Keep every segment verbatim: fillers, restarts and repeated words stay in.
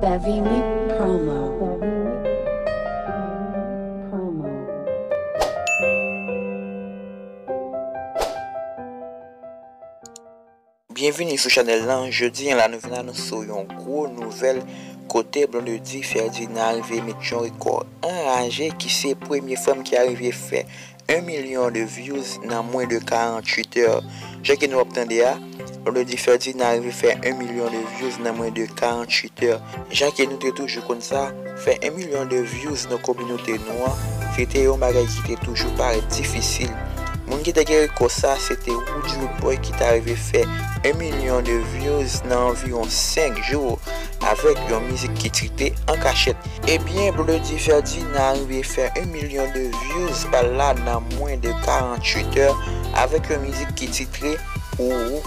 Heavy Meat Promo. Byenvini sou chanèl lan. Jodi a la, nou vin anonse w yon gwo nouvèl kote Blondedy Ferdinand rive met yon rekò anraje ki se premye fanm ki arive fè yon milyon de views nan mwen de karanntuit è. Jan ke nou ap tande a, Blondedy Ferdinand rive fè yon milyon de views nan mwen de karanntuit è. Jan ke nou te toujou konn sa, fè yon milyon de views nan kominote nou an, se te yon bagay ki te toujou parèt difisil. Moun ki te gen rekò sa, se te Roody Roodboy ki t arive fè yon milyon de views nan anviwon senk jou avèk yon mizik ki titre An Kachèt. Ebyen, Blondedy Ferdinand rive fè yon milyon de views pa l la nan mwen de karanntuit è avèk yon mizik ki titre Pou ou.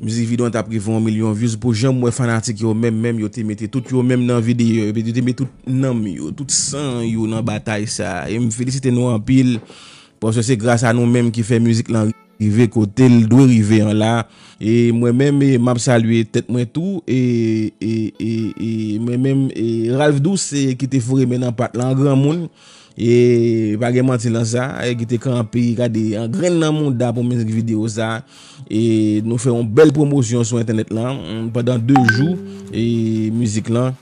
Mizik videyo an t ap rive yon milyon views. Pou jan m wè fanatik yo menm, menm yo te mete tout yo menm nan videyo, yo te mete tout nanm yo, tout san yo nan batay sa. E m felisite nou anpil, paske se gras a nou menm ki fè mizik lan rive kote l dwe rive an la. E mwen menm, e, m ap salye tèt mwen tou, e, e, e, e mwen menm, e, Ralph Douce, e, ki te foure men nan pat lan, granmoun. E pa gen manti nan sa, e ki te kanpe, gade, an grenn nan mouda pou mizik videyo sa. E nou fè yon bèl pwomosyon sou entènèt lan, mm, pandan de jou, e mizik lan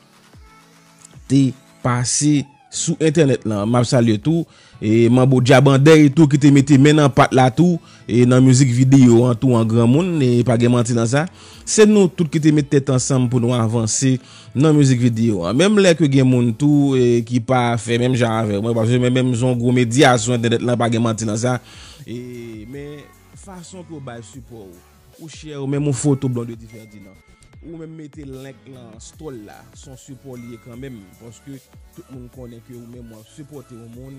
te pase sou entènèt lan. M ap salye tou, e Manbo Djabandèy tou ki te mete men nan pat la tou, e nan mizik videyo an tou an granmoun, e pa gen manti nan sa. Se nou tout ki te met tèt ansanm pou nou avanse nan mizik videyo an. Menm lè ke gen moun tou, e, ki pa fè menm jan avè mwen, paske mwen menm se yon gwo medya sou entènèt lan, pa gen manti nan sa. E, men fason ke w bay sipò w, ou share menm yon foto Blondedy Ferdinand, ou menm mete link lan, story la, se yon sipò li ye kanmenm, paske tout moun konnen ke ou menm w ap sipòte yon moun,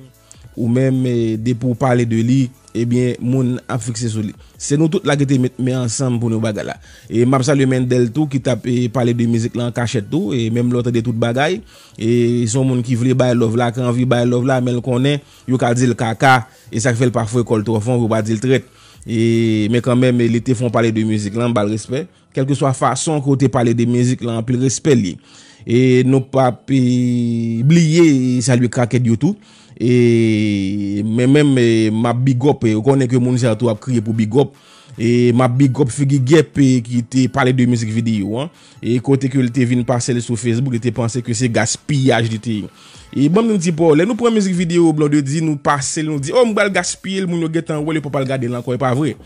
ou menm, e, depi w pale de li, ebyen, moun ap fikse sou li. Se nou tout la ki te met men ansanm pou nou bagay la. E m ap salye Mendel tou, ki t ap, e, pale de mizik lan an kachèt tou, e menm lè w tande tout bagay, e se yon moun ki vle bay love la, ki anvi bay love la, men l konnen yo ka di l kaka, e sa k fè l pa foure kò l twò fon pou yo pa di l trèt. E, men kanmenm, e, li te fè yon pale de mizik lan, m ba l respè. Kèlkeswa fason ke w te pale de mizik lan, anpil respè li ye. E nou p ap, e, bliye, e, salye Cracked Yo tou. E men menm, e, m ap big up, e, ou konnen ke moun sa yo tou ap kriye pou big up. E m ap big up Figi Gèp, e, ki te pale de mizik videyo an. E kote ke l te vin pase l sou Facebook, li te panse ke se gaspiyaj li te ye. E ban m di w ti pa w, lè nou pran mizik videyo Blondedy, nou pase l, nou di, "Oh, m pral gaspiye l," moun yo gentan wè l, yo pa pral gade l ankò, e pa vre.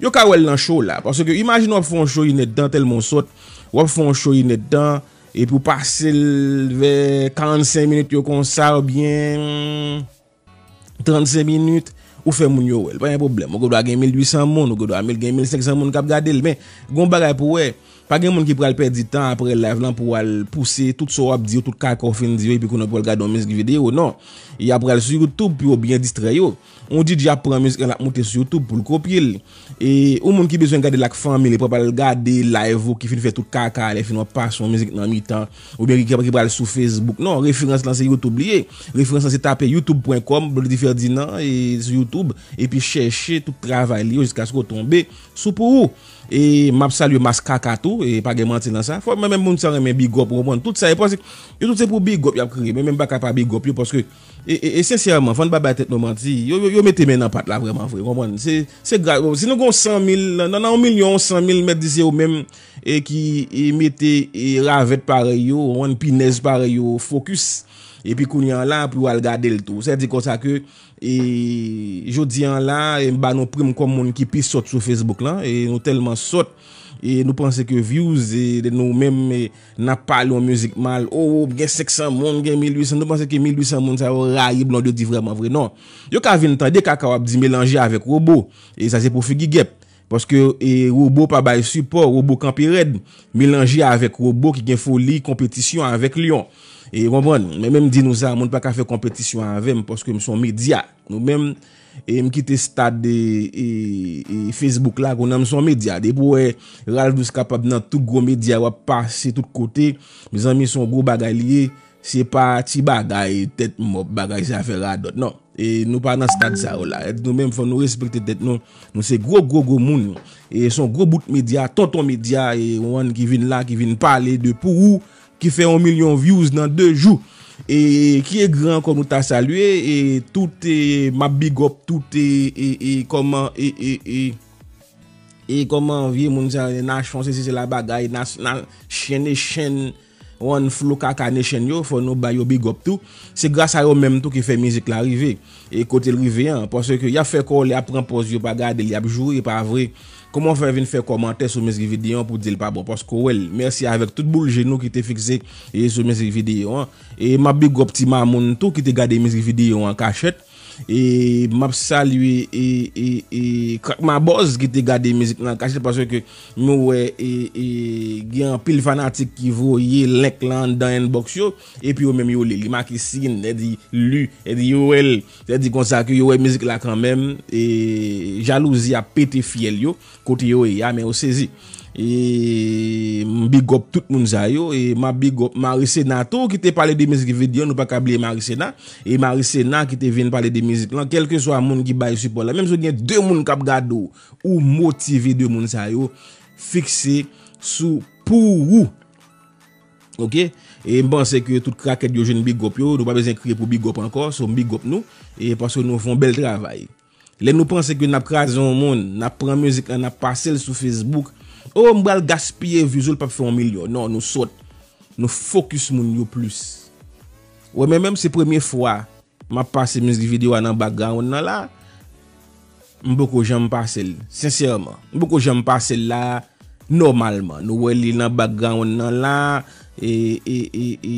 Yo ka wè l nan show la. Paske imajine w ap fè yon show inèdtan, tèlman w sòt, w ap fè yon show inèdtan, epi w pase l vè karannsenk minit yo konsa, oubyen trannsenk minit, ou fè moun yo wè l. Pa gen pwoblèm. Ou gendwa gen mil uit san moun, ou gendwa mil, gen mil senk san moun k ap gade l. Men, gon bagay pou w wè. Pa gen moun ki pral pèdi tan apre live lan pou w al pouse tout sa w ap di yo, tout kaka w fin di yo, epi kounye a pou w al gade yon mizik videyo. Non. Y ap pral sou YouTube pou yo byen distrè yo. Yon D J ap pran mizik lan, l ap moute sou YouTube pou l kopye l. E yon moun ki bezwen gade l ak fanmi li, pa pral gade live ou ki fin fè tout kaka, lè fini w ap pase yon mizik nan mitan, oubyen ki, ki pral sou Facebook. Non, referans lan se YouTube li ye. Referans lan se tape youtube pwen kòm, Blondedy Ferdinand, e sou YouTube, epi chèche tout travay li yo jiskaske w tonbe sou Pou Ou. E m ap salye Mas Kaka tou, e pa gen manti nan sa. Fò mwen menm moun sa renmen big up, ou konprann? Tout sa, e paske yo tout se pou big up y ap kriye, men menm pa ka pa big up yo, paske E, e, e sensèman, fò n pa bay tèt nou manti. Yo, yo, yo mete men nan pat la vrèman vre, konprann? Se, se gra-, si nou gen yon san mil, nan, nan yon milyon, yon san mil, mèt di se yo menm, e ki, e mete, e ravèt parèy yo, konprann, pinèz parèy yo, fokis. Epi kounye a la, pou yo al gade l tou. Sa di konsa ke, e, jodi a la, e m ba nou prim kòm moun ki pi sòt sou Facebook lan, e nou tèlman sòt, E nou panse ke views, e nou menm, e n ap pale yon mizik mal, o, gen senk san moun, gen mil uit san, nou panse ke mil uit san moun sa yo rayi Blondedy vrèman vre. Non. Yo ka vin tande kaka w ap di melanje avèk Robo. E sa se pou figi gèp. Paske, e, Robo pa bay sipò, Robo kanpe rèd. Melanje avèk Robo ki gen foli konpetisyon avèk Lyon. E, ou konprann? Men menm di nou sa, moun pa ka fè konpetisyon avè m paske m se yon medya. Nou menm, e, m kite stad, e, e, e, Facebook la, kounye a m se yon medya. Depi w wè Ralph Douce kapab nan tout gwo medya, w ap pase tout kote. Mezanmi, se yon gwo bagay li ye. Se pa ti bagay, tèt mò, bagay se afè radòt. Non. E nou pa nan stad sa yo la. Nou menm, fò nou respekte tèt nou. Nou se gwo, gwo, gwo moun. E se yon gwo bout medya, tonton medya, e ou konprann, ki vin la, ki vin pale de pou ou, ki fè yon milyon views nan de jou. E ki egri ankò nou ta salye, e tout, e m ap big up tout, e, e, e kòman, e, e, e, e kòman vye moun sa, Nachon, se, se, se la bagay, na, na, chen e chen, One Flow Kaka Nation yo, fò nou ba yo big up tou. Se gras a yo menm tou ki fè mizik la rive. E kote l rive an, paske y ap fè kòlè, y ap pran pòz, yo pa gade l, y ap joure, pa vre. Kòman w fè vin fè kòmantè sou mizik videyo an pou di l pa bon? Paske w wè l. Mèsi avèk tout boul je nou ki te fikse, e, sou mizik videyo an. E m ap big up Ti Mamoun tou ki te gade mizik videyo an kachèt. E m ap salye, e, e, e, Krak Mabòz ki te gade mizik lan kachèt, paske nou wè, e, e, gen anpil fanatik ki voye link lan anndan inbox yo, epi yo menm yo li. Li make sin, e di li, e di yo wè l, e di konsa ke yo wè mizik la kanmenm, e jalouzi ap pete fyèl yo. Kote yo ye a, men yo sezi. E m big up tout moun sa yo, e m ap big up Marie Sena tou ki te pale de mizik videyo, nou pa ka bliye Marie Sena. E Marie Sena ki te vin pale de mizik lan, kèlkeswa moun ki bay sipò la, menm si w gen de moun k ap gade w, ou motive de moun sa yo, fikse sou pou ou. Oke? E m panse ke tout krakèt yo jwenn big up yo, nou pa bezwen kriye pou big up ankò, so m big up nou, e paske nou fè yon bèl travay. Lè nou panse ke n ap kraze yon moun, n ap pran mizik lan, n ap pase l sou Facebook, o, m pral gaspiye views ou, l p ap fè yon milyon. Non, nou sòt. Nou fokis moun yo plis. Wè, men menm se premye fwa m ap pase mizik videyo a nan background nan la, m poko janm pase l, sensèman. M poko janm pase l la, nòmalman. Nou wè li nan background nan la, e, e, e, e,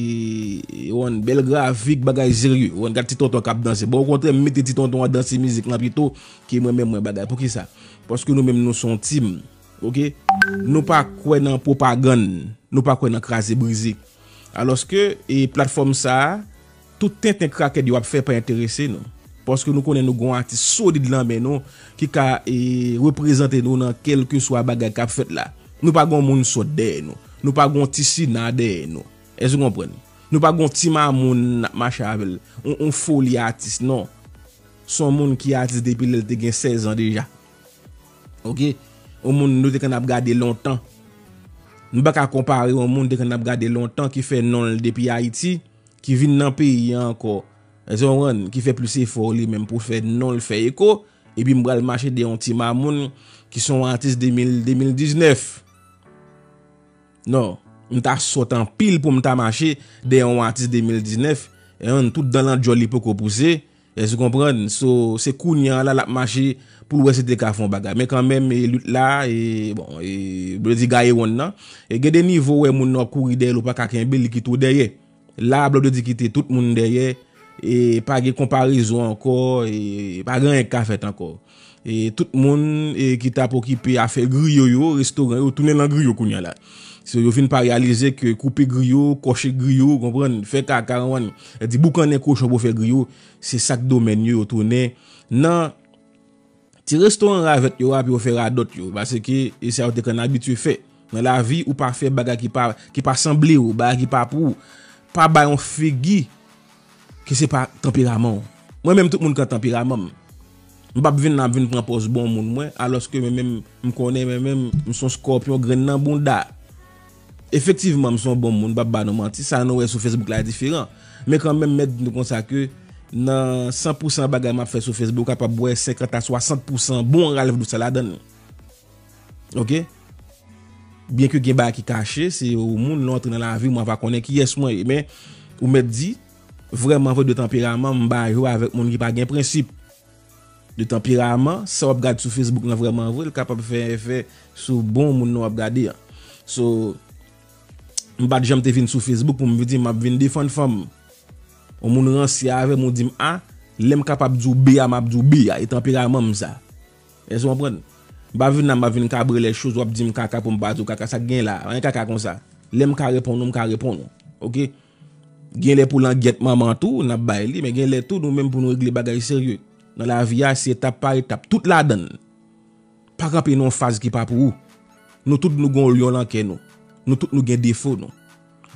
e, yon bèl grafik, bagay serye. Yon gad ti tonton k ap danse. Bon, okontrè, m mete ti tonton an danse mizik lan pito ke mwen menm mwen bagay. Poukisa? Paske nou menm nou se yon team. Oke? Nou pa kwè nan pwopagann. Nou pa kwè nan kraze brize. Alòske, e, platfòm sa a, tout tenten krakèt yo ap fè pa enterese nou. Paske nou konnen nou gon atis solid lan men nou ki ka, e, reprezante nou nan kèlkeswa bagay k ap fèt la. Nou pa gon moun sòt dèyè nou. Nou pa gon ti Sina dèyè nou. Èske w konprann? Nou pa gon ti Mamoun n ap mache avè l. On, on foli atis, non. Se yon moun ki atis depi lè l te gen sèz an deja. Oke? On moun nou te konn ap gade lontan. Nou pa ka konpare yon moun te konn ap gade lontan ki fè non l depi Ayiti, ki vin nan peyi a ankò. Èske w konprann? Ki fè plis efò li menm pou fè non l fè eko, epi m pral mache dèyè yon ti Mamoun ki se yon atis de mil, de mil diznèf. Non, m ta sòt anpil pou m ta mache dèyè yon atis de mil diznèf, e tout dan lan djòl li poko pouse, èske w konprann? So, se kounye a la l ap mache pou l wè si l te ka fè yon bagay. Men kanmenm, e, lit la, e, bon, e, vle di gaye wonn nan. E gen de nivo, w wè moun nan w ap kouri dèyè l, ou pa ka kenbe l, li kite w dèyè. La, Blondedy kite tout moun dèyè, e pa gen konparezon ankò, e pa gen anyen k ka fèt ankò. E tout moun, e, ki t ap okipe afè griyo yo, restoran yo, tounen lan griyo kounye a la. So, yo fin pa reyalize ke koupe griyo, kòche griyo, konprann, fè kaka, konprann, e di boukannen kochon pou fè griyo, se sa k domèn yo, yo tounen nan ti restoran ravèt yo a, pou yo fè radòt yo, paske e sa yo te konn abitye fè. Nan lavi, ou pa fè bagay ki pa, ki pa sanble w, bagay ki pa pou ou. Pa bay yon figi ke se pa tanperaman w. Mwen menm, tout moun ka tanperaman m. M p ap vin la, ap vin pran pòz bon moun mwen, alòske mwen menm, m konnen mwen menm, m se yon skòpyon grenn nan bounda. Efektivman, m se yon bon moun, m p ap ba nou manti, sa nou wè sou Facebook la diferan. Men kanmenm, mèt di nou konsa ke nan san pou san bagay m ap fè sou Facebook, ou kapab wè senkant a swasant pou san bon Ralph Douce sa ladan l. Oke? Byenke gen bagay ki kache, se ou moun, lè w antre nan lavi m, w ava konnen kiyès mwen ye. Men, ou mèt di, vrèman vre de tanperaman, m pa jwe avèk moun ki pa gen prensip. de tanperaman, sa w ap gad sou Facebook lan vrèman vre, l kapab fè efè sou bon moun nan w ap gade an. So, m pa t janm te vin sou Facebook pou m di m ap vin defann fanm. Yon moun ranse avè m, ou di m A, lè m kapab di w B a, m ap di w B a, e tanperaman m sa. Èske w konprann? M pa vin la, m ap vin kabre lè choz, w ap di m kaka pou m pa di w kaka, sa k gen la, anyen kaka konsa. Lè m ka reponn ou, m ka reponn ou. Oke? Gen lè pou langyèt manman tou, n ap bay li, men gen lè tou nou menm pou nou regle bagay serye. Nan lavi a, se etap pa etap, tout ladan l. Pa kanpe nan yon faz ki pa pou ou. Nou tout nou gen yon lyon nan kè nou. Nou tout nou gen defo nou.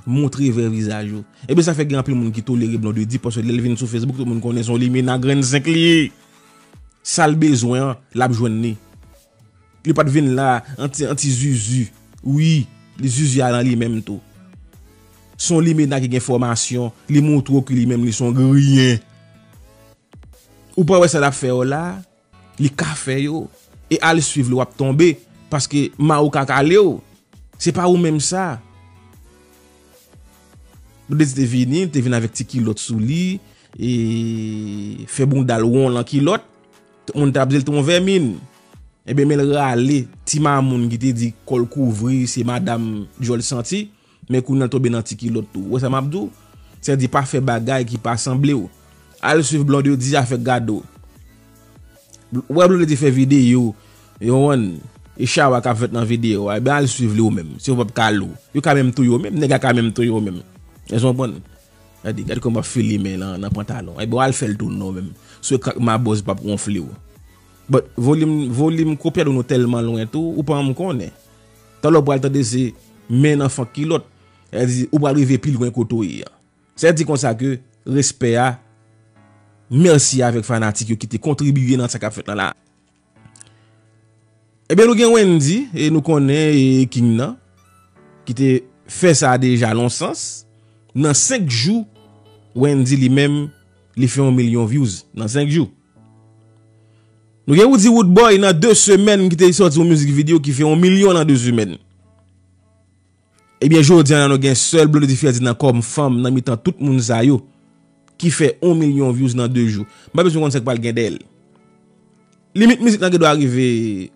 Montre vrè vizaj ou. Ebyen sa fè gen anpil moun ki tolere Blondedy paske lè l vin sou Facebook, tout moun konnen se yon limena grenn zenk li ye. Sa l bezwen an, l ap jwenn li. Li pa t vin la an ti, an ti zuzu. Wi, li zuzu a nan li menm tou. Se yon limena ki gen fòmasyon, li montre w ke li menm li se yon griyen. Ou pa wè sa l ap fè yo la? Li ka fè yo. E al swiv li w ap tonbe, paske mawoka kale w. Se pa ou menm sa. Blondedy te vini, te vin avèk ti kilòt sou li, e fè bounda l won lan kilòt. Tout moun t ap di l te yon vèmin. Ebyen, men l rale ti mamoun ki te di kò l kouvri, se madanm dyòl santi, men kounye a l tonbe nan ti kilòt tou. Ou wè sa m ap di w? Sa di pa fè bagay ki pa sanble w. Al swiv Blondedy a fèk gade w. Ou wè Blondedy fè videyo, yo konprann, e chawa k ap fèt nan videyo a, ebyen al swiv li ou menm. Si yo p ap kale w, yo ka menm touye w menm, nèg la ka menm touye w menm. Èske w konprann? Gade, gade kòman w ap file men nan, nan pantalon. Ebyen w al fè l tou non menm. Sou ekran k Mabòz p ap wonfle w. But volim, volim kopyad ou nou tèlman lwen tou, ou pa janm konnen. Talè w pral tande se men nan fank kilòt. Sa di ou pral rive pi lwen kote w ye a. Sa di konsa ke respè a, mèsi avèk fanatik yo ki te kontribye nan sa k ap fèt lan la. Ebyen, nou gen Wendy, e nou konnen, e King nan, ki te fè sa deja nan yon sans. Nan senk jou, Wendy li menm, li fè yon milyon views nan senk jou. Nou gen Roody Roodboy nan de semèn ki te sòti yon mizik videyo ki fè yon milyon nan de semèn. Ebyen, jodi a la, nou gen sèl Blondedy Ferdy nan kòm fanm nan mitan tout moun sa yo ki fè yon milyon views nan de jou. M pa bezwen konn sa k pral gen dèyè l. Limit mizik lan gen dwa rive,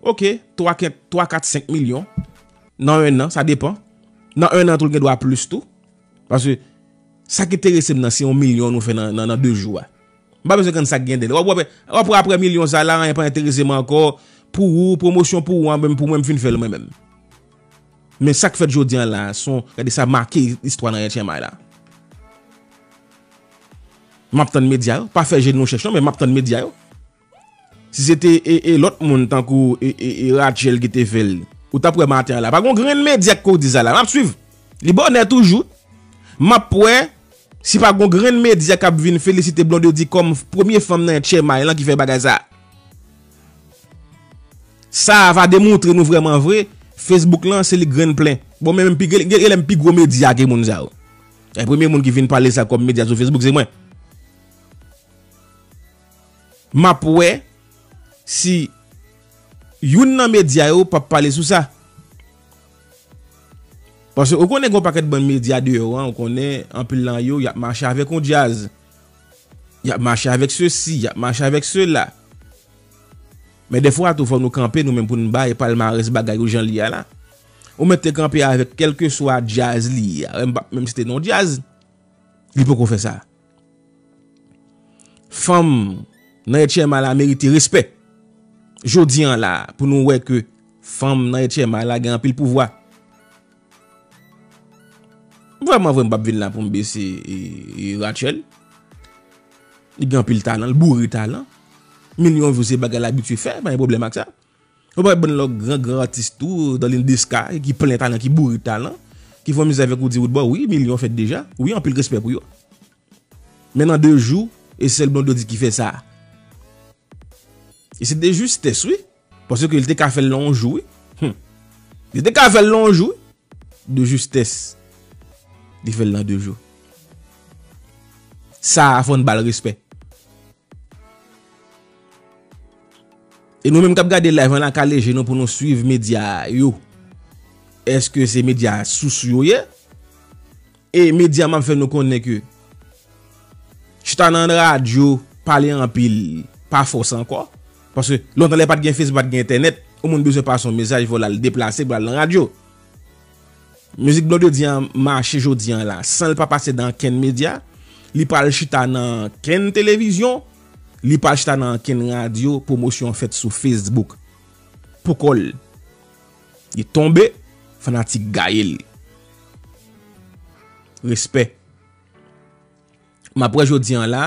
oke, twa, twa, kat, senk milyon nan en an, sa depann. Nan en an tou, l gen dwa plis tou. Paske sa k enterese m nan, se yon milyon nou fè nan, nan, nan de jou a. M pa bezwen konn sa k gen dèyè l. W ap, w ap, w ap wè aprè milyon sa la, anyen pa enterese m ankò. Pou ou, pwomosyon pou ou, an, menm pou mwen, m fin fè l mwen menm. Men sa k fèt jodi a la, se yon, gade sa make istwa nan H M I la. M ap tann medya yo, pa fè je nou chèch non, men m ap tann medya yo. Si se te e, e lòt moun tankou e, e, e Rachel ki te fè l, ou t ap wè maten an la. Pa gon grenn medya k ko di sa la. M ap swiv. Li bonè toujou. M ap wè si pa gon grenn medya k ap vin felisite Blondedy kòm premye fanm nan H M I lan ki fè bagay sa. Sa a va demontre nou vrèman vre, Facebook lan se li grenn plen. Bon, men menm pi, gen, gen, gen lè m pi gwo medya ke moun sa yo. E premye moun ki vin pale sa kòm medya sou Facebook se mwen. M ap wè si youn nan medya yo p ap pale sou sa. Paske ou konnen gen yon pakèt bann medya deyò an, ou konnen anpil nan yo, y ap mache avèk yon djaz. Y ap mache avèk sesi, y ap mache avèk sela. Men dèfwa tou, fò nou kanpe nou menm pou n bay palmarès bagay yo jan l ye a la. Ou mèt te kanpe avèk kèlkeswa djaz li ye a. M p ap menm site non djaz. Li poko fè sa. Fanm nan H M I la merite respè. Jodi an la, pou nou wè ke fanm nan H M I la gen anpil pouvwa. Vrèman vre, m p ap vin la pou m bese e, e Rachel. Li gen anpil talan, l boure talan. Milyon view se bagay l abitye fè, pa gen pwoblèm ak sa. Ou pa wè bann lòt gran, gran atis tou, Darline Desca, ki plen talan, ki boure talan, ki fè mizè avèk Roody Roodboy, wi, milyon fèt deja. Wi, anpil respè pou yo. Men nan de jou, e sèl Blondedy ki fè sa. E se de justès, wi. Paske li te ka fè l nan yon jou, wi. Hmm. Li te ka fè l nan yon jou, wi. De justès. Li fè l nan de jou. Sa a, fò n ba l respè. E nou menm k ap gade live an la, kale je nou pou nou swiv medya yo. Èske se medya sous yo ye? E medya m ap fè nou konnen ke chita nan radyo, pale anpil, pa fòs ankò. Paske lontan lè pa t gen Facebook, pa t gen entènèt, yon moun bezwen pase yon mesaj, fò l al deplase pou l al nan radyo. Mizik Blondedy an mache jodi an la, san l pa pase nan ankenn medya, li pa al chita nan ankenn televizyon, li pa al chita nan ankenn radyo, pwomosyon an fèt sou Facebook. Pou kò l. Li tonbe, fanatik gaye l. Respè. M ap wè jodi an la,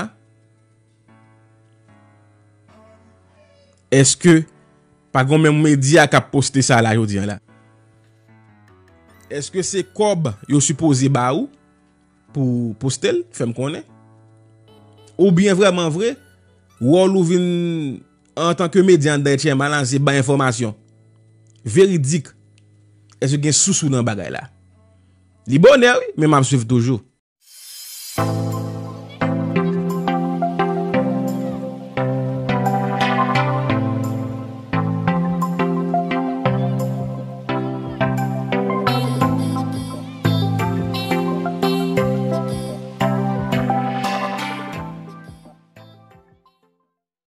èske pa gon menm medya k ap poste sa la jodi an la? Èske se kòb yo sipoze ba ou pou poste l? Fè m konnen. Oubyen vrèman vre, wòl ou vin antanke medya anndan H M A la, se bay enfòmasyon veridik. Èske gen sous ou nan bagay la? Li bonè wi, men m ap swiv toujou.